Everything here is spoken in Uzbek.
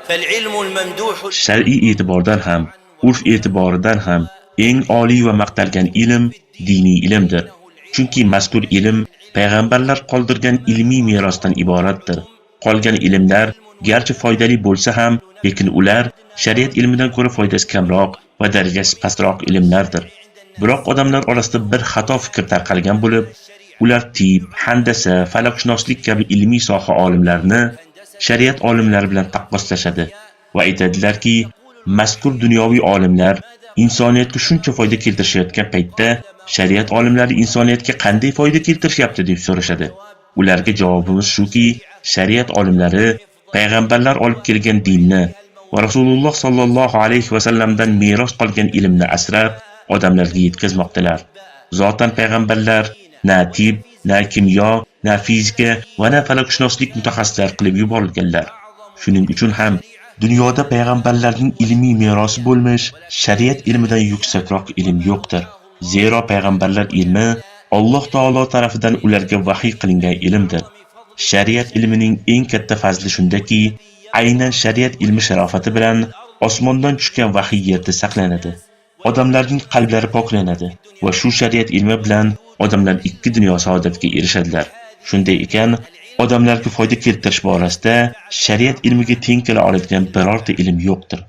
فالعلم الممدوح Shar'iy e'tibordan ham, urf e'tiboridan ham eng oliy va maqtalgan ilm diniy ilmdir. Chunki mazkur ilm payg'ambarlar qoldirgan ilmiy merosdan iboratdir. Qolgan ilmlar garchi foydali bo'lsa ham, lekin ular shariat ilmidan ko'ra foydasi kamroq va darajasi pastroq ilmlardir. Biroq odamlar orasida bir xato fikr tarqalgan bo'lib, ular tib, handasa, falakshunoslik kabi ilmiy soha olimlarini shariat olimlari bilan taqqoslashadi va aytadilarki, mazkur dunyoviy olimlar insoniyatga shuncha foyda keltirishayotgan paytda shariat olimlari insoniyatga qanday foyda keltirishyapti deb so'rashadi. Ularga javobimiz shuki, shariat olimlari payg'ambarlar olib kelgan dinni va Rasululloh sallallohu alayhi va sallamdan meros qolgan ilmni asrab, odamlarga yetkazmoqdalar. Zotan payg'ambarlar na tib, na kimyo, na fizika va na falakshunoslik mutaxassislari qilib yuborilganlar. Shuning uchun ham dunyoda payg'ambarlarning ilmiy merosi bo'lmish shariat ilmidan yuksakroq ilm yo'qdir. Zero payg'ambarlar ilmi Alloh taolo tarafidan ularga vahiy qilingan ilmdir. Shariat ilmining eng katta fazli shundaki, aynan shariat ilmi sharofati bilan osmondan tushgan vahiy yerda saqlanadi. Odamlarning qalblari poklanadi va shu shariat ilmi bilan odamlar ikki dunyo saodatiga erishadilar. Shunday ekan, odamlarga foyda keltirish borasida shariat ilmiga teng kela oladigan birorta ilm yo'qdir.